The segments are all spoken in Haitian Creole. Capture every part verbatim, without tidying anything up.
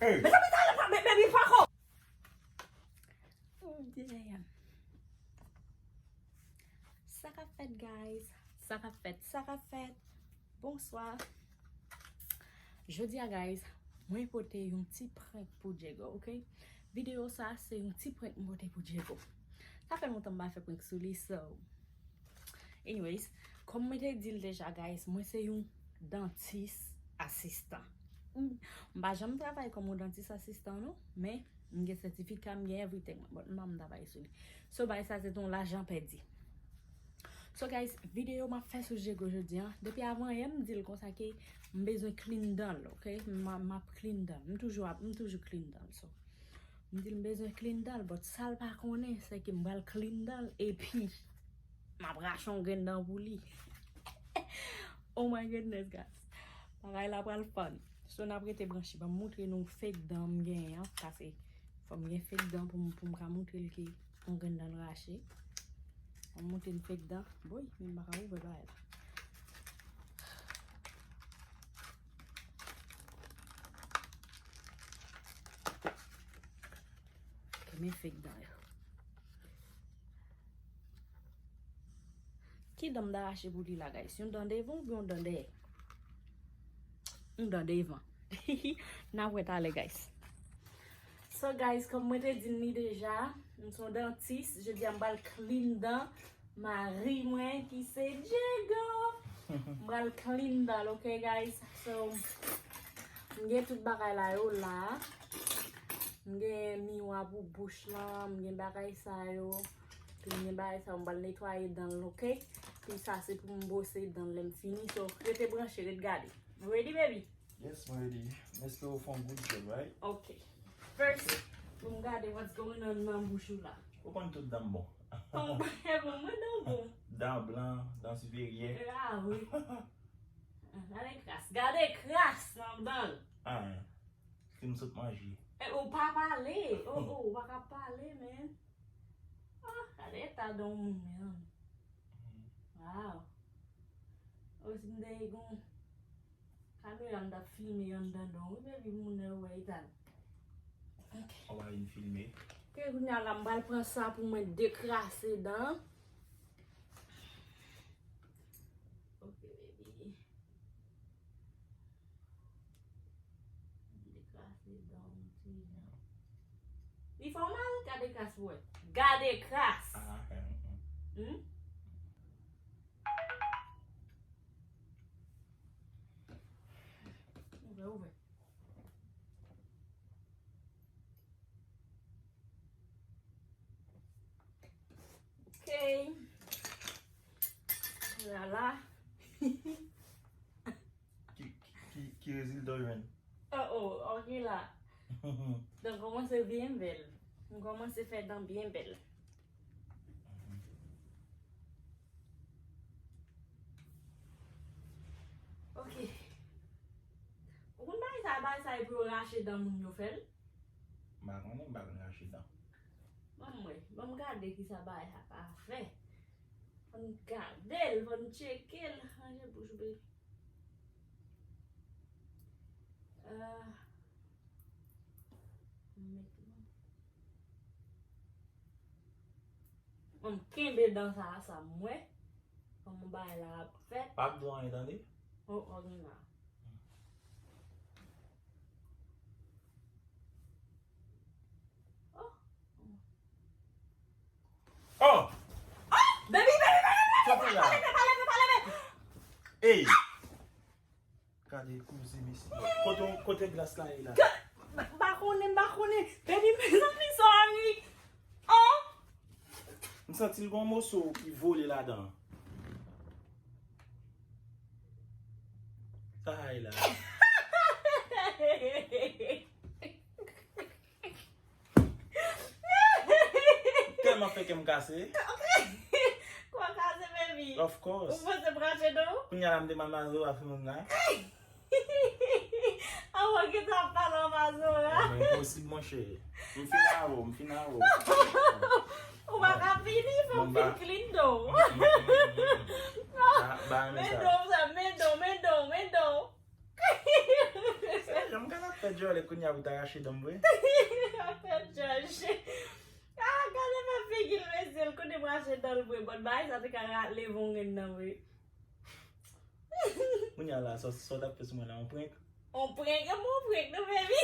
Hey. Mezanmi, talè, baby, pako. Oh, damn. Sa k ap fèt, guys? Sa k ap fèt? Sa k ap fèt? Bonswa. Jodi a, guys, mwen pote yon ti prank pou Diego, ok? Videyo sa, se yon ti prank mwen pote pou Diego. Sa fè lontan m pa fè prank sou li, so. Anyways, kòm mwen te di l deja, guys, mwen se yon dantis asistan. M, m pa janm travay kòm yon dantis asistan, non, men m gen sètifika, m gen everything, but m pa m travay sou li. So, bagay sa, se te yon lajan pèdi. So, guys, videyo m ap fè sou Diego jodi a, depi avan yè, m di l konsa ke m bezwen clean dan l, ok? M, m ap clean dan l. M toujou ap, m toujou clean dan l, so. M di l m bezwen clean dan l, but sa l pa konnen, se ke m pral clean dan l, epi m ap rache yon grenn dan pou li. Oh my goodness, guys. Bagay la pral fun. So, n ap rete branche. Ban m moutre nou fake dan m genyen an, paske fò m gen fake dan pou m, pou m ka moutre l ke yon grenn dan l rache. Ban m moutre n fake dan. Boy, men m pa ka ouvè bagay la. Ok, men fake dan yo. Ki dan m ta rache pou li la, guys? Yon dan devan oubyen yon dan dèyè? Yon dan devan. N a wè talè, guys. So, guys, kòm mwen te di n li deja, m se yon dantis. Jodi a, m pral clean dan mari mwen ki se Diego. M pral clean dan l, ok, guys? So, m gen tout bagay la yo la. M gen miwa pou bouch lan, m gen bagay sa yo. Epi m gen bagay sa yo, m pral netwaye dan l, ok? Epi sa se pou m bwose dan l lè m fini. So, rete branche, ret gade. Ready, baby? Yes, mwen ready. M espere w fè yon good job, right? Ok. First, pou m gade what's going on nan bouch ou la. Ou konn tout dan m bon. Bon, mwen dan bon. Dan blan, dan siperyè. Ah, wi. Ah, gade kras. Gade kras nan dan l. Ah, si m sot manje. Eh, ou pa pale. Oh, oh, ou pa ka pale, man. Ah, gade eta dan yon moun, man. Wow. Oh, si m te gen yon kamera, m t ap filme anndan don, wi, baby, moun nan yo wè eta l. Ok. Ou pa vin filme. Ke kounye a la, m pral pran sa pou mwen dekrase dan. Ok, baby. Dekrase dan w ti jan. Li fè w mal? Gade kras pou wè. Gade kras! Ah, ok, mm, mm. Hmm? Ouvè, ouvè. Ok. Lala. Ki, ki, ki, ki rezilta w jwenn? Oh, oh, ok la. Dan kòmanse byen bèl. M kòmanse fè dan byen bèl. Ok. Ou konn bagay sa, bagay sa e pou yo rache dan moun yo fè l? M pa konnen, m pa konn rache dan. Ban m wè, ban m gade kisa bagay sa ka fè. Fò n gade l, fò n tcheke l. Ranje bouch ou, baby. Ah. M met non. Ban m kenbe dan sa, sa m wè. Kòman bagay la ap fèt. Pa ap di w anyen, tande? Oh, oh, gen la. Oh. Oh! Oh! Baby, baby, baby, baby! Sa fè la? Pa leve, pa leve, pa leve! Ey! Gade koze mesye. Kote, kote glas la ye la? M pa konnen, m pa konnen. Baby, mezanmi, sorry. Oh! M santi l gon moso ki vole ladan. Ay la. Tèlman fè kè m kase. Kwa kase, baby? Of course. Ou panse branche non? Kounya la m te mal mazo a fi moun la. Avan ke ta pale an mazo la. Enposib, monchè. M fin avè w, m fin avè w. Ou pa ka fini, fò w fin clean do. Ba, ba, men sa. Men do, men do, men do, men do. Sa janm ka la. Fè djòlè kounye a pou ta rache dan m vre. Fè djòlè. Ah, gade fè figi l, mesye, l konnen m rache dan l vre. Bon, bagay sa te ka ra-, leve yon grenn nan vre. Kounye a la, sa, sa w t ap fè sou mwen la, yon prank? On prank, e bon prank, nou, baby.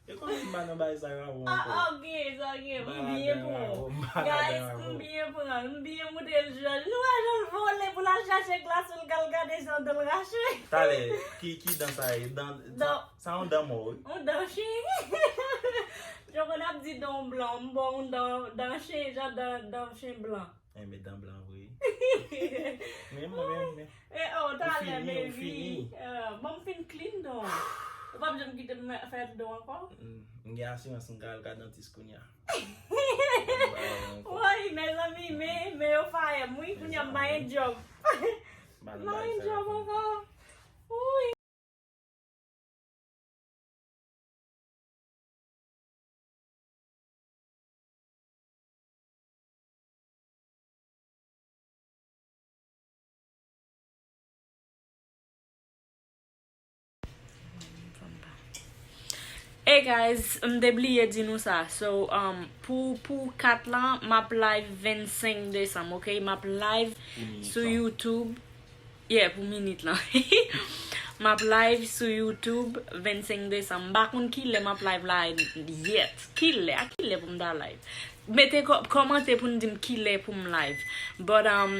E kòman m pa nan bagay sa yo avan ankò? Ah, ok, sa ok, m byen pran. Guys, m byen pran, m byen moute l jòj. Nou wè jan l vole pou l al chache glas pou l ka al gade jan dan l rache. Talè, ki, ki dan sa ye? Dan, sa, sa yon dan mò, wi. Yon dan chen. Jan konn ap di dan blan, m ba w yon dan, dan chen, jan dan, dan chen blan. Enben, dan blan vre. Men mwen menm, men. E, oh, ou talè, fini, ou baby. Fini. Eh, bon, m fin clean don. Ou p ap janm kite m fè don ankò? Mm, m gen asirans m ka al ka dantis kounye a. Woy, mezanmi, men, men yo fayè m, wi, kounye a m pa gen djòb. M pa gen djòb ankò. Wi. Hey guys, m te bliye di nou sa. So, um, pou, pou kat lan, m ap live vennsenk desanm, ok? M ap live sou YouTube. Yeah, pou minit lan. M ap live sou YouTube vennsenk desanm. M pa konn kilè m ap live la yet. Kilè? A kilè pou m ta live? Mete kò-, kòmante pou n di m kilè pou m live. But, um,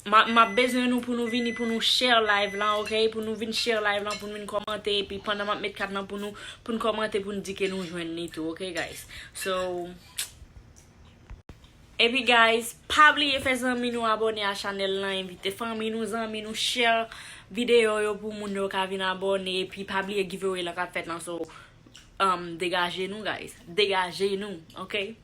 m a, m ap bezwen nou pou nou vini, pou nou share live lan, ok? Pou nou vin share live lan, pou n vin kòmante, epi pandan m ap met kat lan pou nou, pou n kòmante, pou n di ke nou jwenn li tou, ok, guys? So, epi, guys, pa bliye fè zanmi nou abòne a chanèl lan, envite fanmi nou, zanmi nou, share videyo yo pou moun yo ka vin abòne, epi pa bliye giveaway lan k ap fèt lan, so, um, degaje nou, guys. Degaje nou, ok?